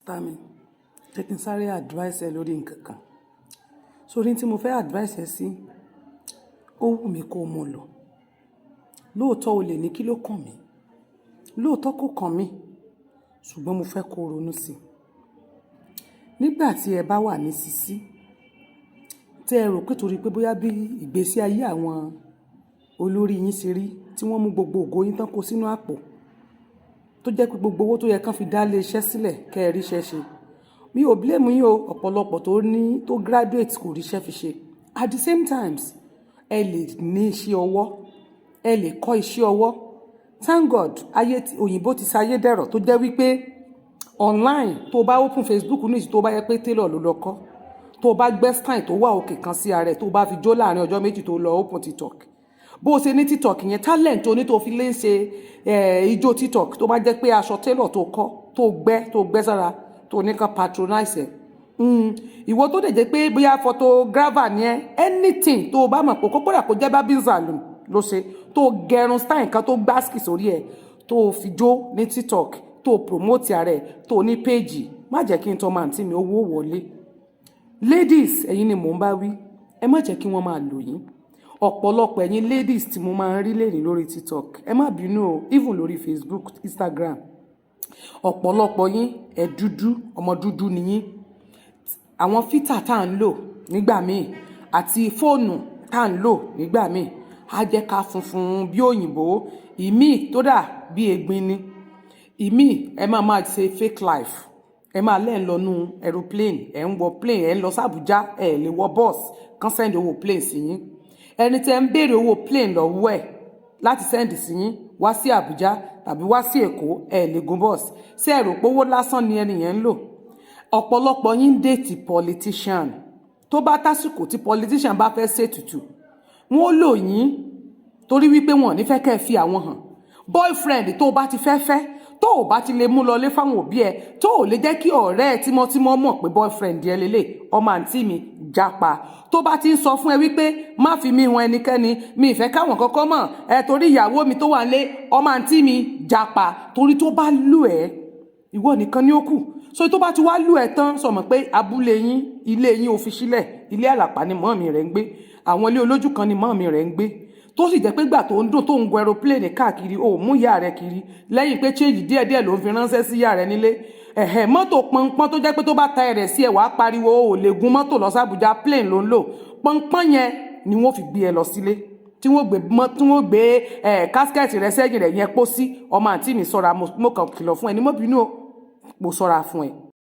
Tami, jẹ́ kí n sáré advice ẹ lórí nǹkan kan. Sórí tí mo fẹ́ advice ẹ sí, ó wù mí kó mú lò. Lóòótọ́ o lè ní kí ló kàn mí. Lóòótọ́ kò kàn mí, ṣùgbọ́n mo fẹ́ kó ronú sí i. Nígbà tí ẹ bá wà ní sísí, tí ẹ rò pé torí pé bóyá bí ìgbésí ayé àwọn olórí yín ṣe rí, tí wọ́n mú gbogbo ògo yín tán kó sínú àpò, tó jẹ́ pé gbogbo owó tó yẹ kí wọ́n fi dá ilé iṣẹ́ sílẹ̀ kí ẹ rí iṣẹ́ ṣe. Mi ò blame yín o, ọ̀pọ̀lọpọ̀ tó ní tó graduate kò rí iṣẹ́ fi ṣe. At the same times, ẹ lè ní iṣẹ́ ọwọ́, ẹ lè kọ́ iṣẹ́ ọwọ́. Thank God, ayé tí òyìnbó ti ṣayé dẹ̀rọ̀ tó jẹ́ wípé online, tó bá open Facebook ní ìsìn, tó bá yẹ pé tailor ló lọ kọ́, tó bá gbé style tó wà òkè kan sí ara ẹ̀, tó bá fi jó láàrin ọjọ́ 2 tó lọ open TikTok, bó o ṣe ní TikTok yẹn, talent tó ní tó fi lè ń ṣe ijó TikTok, tó bá jẹ́ pé aṣọ tailor tó kọ́, tó gbẹ́ sára, tó ní kan patronize ẹ̀. Ìwọ tó dẹ̀ jẹ́ pé bóyá photographer ni ẹ́, anything tó o bá mọ̀ pé kókó rà, kó jẹ́ barbing salon ló ṣe, tó gẹrun style kan tó gbásìkì sórí ẹ̀, tó fi jó ní TikTok, tó promote ara ẹ̀, tó ní page, má jẹ́ kí n tọ́ máa tí mi owó wọlé. Ladies, ẹ̀yin ni mò ń bá wí, ẹ má jẹ́ kí wọ́n máa lò yín. Ọ̀pọ̀lọpọ̀ ẹ̀yin ladies tí mo máa ń rí lẹ́rìn lórí TikTok, ẹ má bínú o, even lórí Facebook, Instagram, ọ̀pọ̀lọpọ̀ yín, ẹ dúdú, ọmọ dúdú ni yín. Àwọn filter tá à ń lò nígbà míì àti fóònù tá à ń lò nígbà míì á jẹ́ ká funfun bí òyìnbó, ìmíì tó dà bí egbin ni ìmíì. Ẹ máa máa ṣe fake life, ẹ máa lẹ́ẹ̀ lọ nú aeroplane, ẹ̀ ń wọ plane, ẹ̀ ń lọ sí Àbújá, ẹ̀ lè wọ bus kán send owó plane sí yín. Ẹni tẹ́ ń béèrè owó plane lọ́wọ́ ẹ̀ láti send sí yín wá sí Àbújá tàbí wá sí Èkó, ẹ̀ lè gun bus. Ṣé ẹ rò pé owó lásán ni ẹni yẹn ń lò? Ọ̀pọ̀lọpọ̀ yín ń date politician. Tó bá tásìkò tí politician bá fẹ́ ṣètùtù, wọ́n ó lò yín, torí wípé wọn ò ní fẹ́ kẹ́ ẹ fi àwọn hàn. Boyfriend tó o bá ti fẹ́ fẹ́, tó o bá ti lè mú lọlé fáwọn òbí ẹ, tó o lè jẹ́ kí ọ̀rẹ́ ẹ tímọ́tímọ́ mọ̀ pé boyfriend ẹ lélẹ̀, ọmọ àǹtí mi, japa. Tó bá ti ń sọ fún ẹ wípé má fi mí hàn ẹnikẹ́ni, mi ìfẹ́ káwọn kọ́kọ́ mọ̀ ẹ torí ìyàwó mi tó wà nílé, ọmọ àǹtí mi, japa, torí tó bá lù ẹ́, ìwọ nìkan ni ó kù. So tó bá ti wá lù ẹ́ tán, sọ mọ̀ pé abúlé yín, ilé yín ò fi sílẹ̀, ilé àlàpà ni mọ́ọ̀mí rẹ̀ ń gbé, àwọn ilé olójú kan ni mọ́ọ̀mí rẹ̀ ń gbé, tó sì jẹ́ pé gbà tó ń dùn, tó ń gun aeroplane káàkiri, ò mú ìyá rẹ̀ kiri, lẹ́yìn pé change díẹ̀díẹ̀ ló ń fi ránṣẹ́ sí ìyá rẹ̀ nílé. Ẹ̀hẹ̀, mọ́tò pọnpọ́n tó jẹ́ pé tó bá ta ẹ̀rẹ̀ sí ẹ̀, wàá pariwo, ò lè gun mọ́tò lọ sàbújá, plane ló ń lò. Pọnpọ́n yẹn ni wọ́n fi gbé ẹ lọ sílé, tí wọ́n gbé ẹ̀ casket rẹ̀ sẹ́yìn rẹ̀ yẹn pọ́ sí. Ọmọ àǹtí mi, sọ́ra. Mo kàn kìlọ̀ fún ẹ ní, mo bínú o, mo sọ́ra fún ẹ.